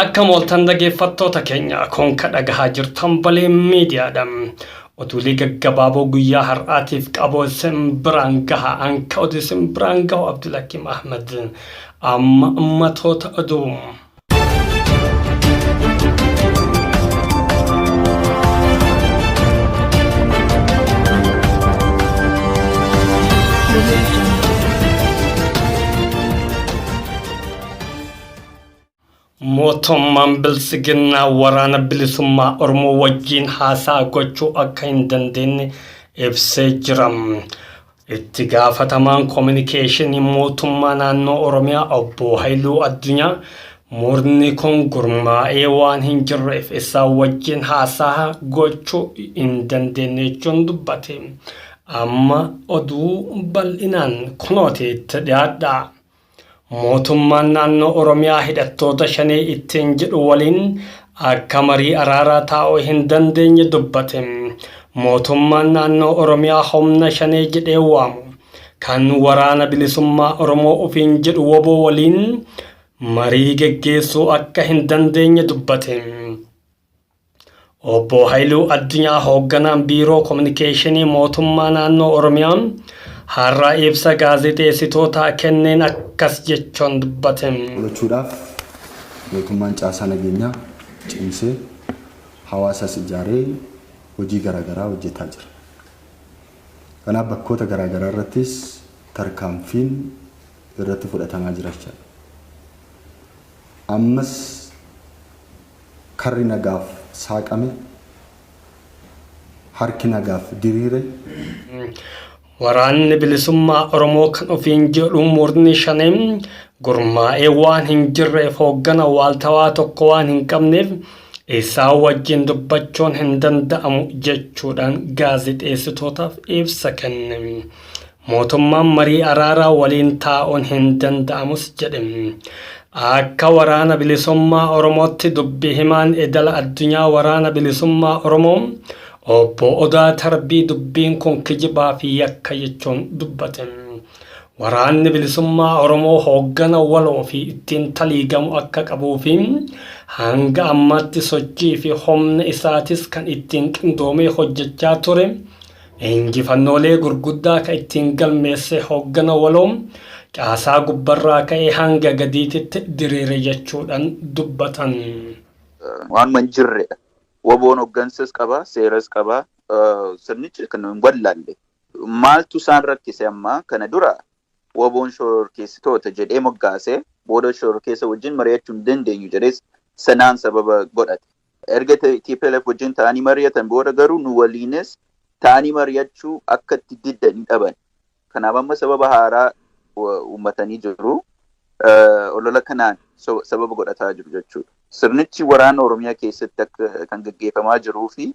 Akkam ooltan dhaggeeffattoota keenya kun ka dhagahaa jirtan Balee Miidiyaadha. Oduulee gaggabaaboo guyyaa har'aatiif qaboo isin biraan gaha. Anka oduu isin biraan gahu Abdulhakim Ahmed. Amma ummatoota oduu. Mootummaan Biltsiginnaa Waraana Bilisummaa Oromoo wajjiin haasaa gochuu akka hin dandeenye ibsee jira. Itti gaafatamaan kominikeeshinii mootummaa naannoo Oromiyaa obbo Hayiluu Addunyaa murni kun gurmaa'ee waan hin jirreef isaan wajjin haasaa gochuu hin dandeenye jechuun dubbate. Amma oduu bal'inaan kunooti itti dhiyaadhaa. Mootummaan naannoo Oromiyaa hidhattoota Shanee ittiin jedhu waliin akka marii araaraa taa'uu hin dandeenye dubbate. Mootummaan naannoo Oromiyaa humna Shanee jedhee waamu kan Waraana Bilisummaa Oromoo ofiin jedhu wbo waliin marii geggeessuu akka hin dandeenye dubbate. Obbo Hayiluu Addunyaa hoogganaan Biiroo Kominikeeshinii Mootummaa Naannoo Oromiyaa har'a ibsa gaazexeessitootaa kenneen akkas jechuun dubbate. Qolachuudhaaf mootummaan caasaa nageenyaa cimsee hawaasas ijaaree hojii garaagaraa hojjetaa jira. Kanaaf bakkoota garaagaraa irrattis tarkaanfiin irratti fudhatamaa jira jechaadha. Ammas Karri nagaaf saaqame, harki nagaaf diriire. Waraanni Bilisummaa Oromoo kan ofiin jedhu murni Shanee gurmaa'ee waan hin jirreef hooggana waaltawaa tokko waan hin qabneef isaan wajjin dubbachuun hin danda'amu jechuudhaan gaazexeessitootaaf ibsa kenne. Mootummaan marii araaraa waliin taa'uun hin danda'amus jedhe. Akka Waraana Bilisummaa Oromootti dubbi himaan idala addunyaa Waraana Bilisummaa Oromoo Obbo Odaa Tarbii dubbiin kun kijibaa fi yakka jechuun dubbate. Waraanni Bilisummaa Oromoo hooggana waloo fi ittiin taliigamu akka qabuu fi hanga ammaatti sochii fi humna isaatis kan ittiin qindoomee hojjechaa ture Injifannoolee gurguddaa ka ittiin galmeesse hooggana waloo caasaa gubbarraa ka'ee hanga gadiititti diriire jechuudhaan dubbatan. Waanuma hin jirredha. Waboon hoggansas qaba, seeras qaba. Sirnichi kan hin wallaalle. Maaltu isaan rakkise amma kana dura waboon shororkeessitoota jedhee moggaase booda shororkeessa wajjin mari'achuu hin dandeenyu jedhees sanaan sababa godhate. Erga TPLF wajjin ta'anii mari'atan booda garuu nu waliinis ta'anii mari'achuu akka itti diddan hin dhaban. Kanaaf amma sababa haaraa uummatanii jiru. Olola kanaan sababa godhataa jiru jechuudha. Sirnichi waraana Oromiyaa keessatti akka kan gaggeeffamaa jiruu fi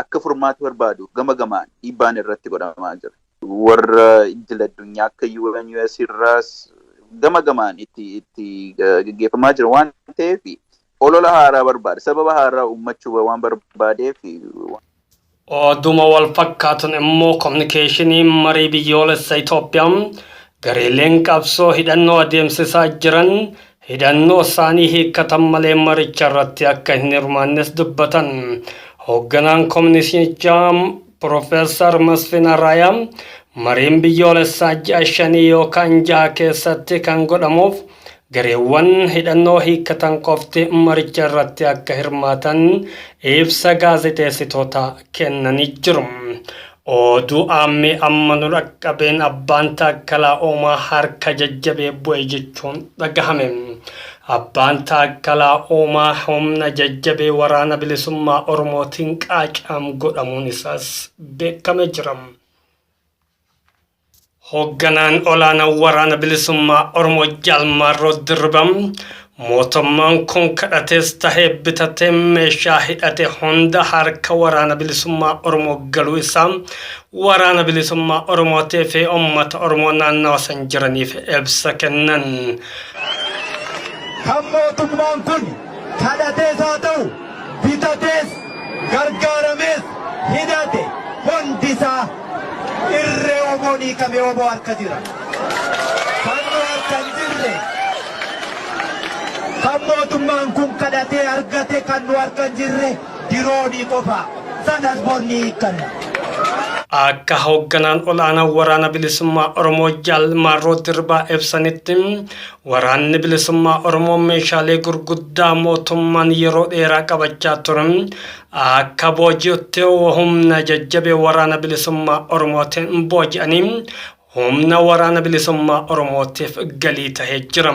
akka furmaata barbaadu gama gamaan dhiibbaan irratti godhamaa jira. Warra idil addunyaa akka UN, US irraas gama gamaan itti itti gaggeeffamaa jira waan ta'eef olola haaraa barbaada. Sababa haaraa uummachuu waan barbaadeef. Oduma wal fakkaatuun immoo kominikeeshiniin marii biyyoolessa Itoophiyaa gareeleen qabsoo hidhannoo adeemsisaa jiran hidhannoo isaanii hiikkatan malee maricha irratti akka hin hirmaannes dubbatan. Hoogganaan kominishinichaa Piroofeesar Masfin Araayaa mariin biyyoolessaa ji'a shanii yookaan jaha keessatti kan godhamuuf gareewwan hidhannoo hiikkatan qofti maricha irratti akka hirmaatan ibsa gaazexeessitoota kennanii jiru. Oduu aammee amma nu dhaqqabeen Abbaan Taakkalaa Uumaa harka jajjabee bu'e jechuun dhagahame. Abbaan Taakkalaa Uumaa humna jajjabee Waraana Bilisummaa Oromootiin qaacaam godhamuun isaas beekame jira. Hoogganaan olaanaan Waraana Bilisummaa Oromoo Jaal Marroo Dirribaa mootummaan kun kadhatees tahee bitatee meeshaa hidhate hunda harka Waraana Bilisummaa Oromoo galuu isaa Waraana Bilisummaa Oromootii fi uummata Oromoo naannawa san jiraniif ibsa kennan. Kan mootummaan kun kadhatees haa ta'u bitatees gargaaramees hidhate hundi isaa irree WBOn hiikamee wbo harka jira. Kan nu harka hin jirre Kan mootummaan kun kadhatee argate kan nu harka hin jirre diroonii qofa. Sanas bor ni hiikkanna. Akka hoogganaan olaanaa Waraana Bilisummaa Oromoo Jaal Marroo Dirribaa ibsanitti, Waraanni Bilisummaa Oromoo meeshaalee gurguddaa mootummaan yeroo dheeraa qabachaa ture akka booji'utti humna jajjabee Waraana Bilisummaa Oromootiin booji'anii humna Waraana Bilisummaa Oromootiif galii tahee jira.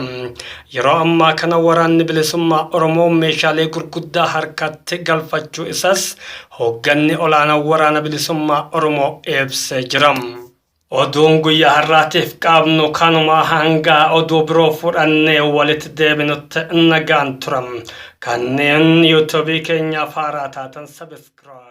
Yeroo ammaa kana Waraanni Bilisummaa Oromoo meeshaalee gurguddaa harkatti galfachuu isaas hoogganni olaanaa Waraana Bilisummaa Oromoo ibsee jira. Oduun guyyaa har'aatiif qabnu kanuma hanga oduu biroo fudhannee walitti deebinutti nagaan tura. Kanneen yuutuubii keenyaaf haaraa taatan sabiskiraayib.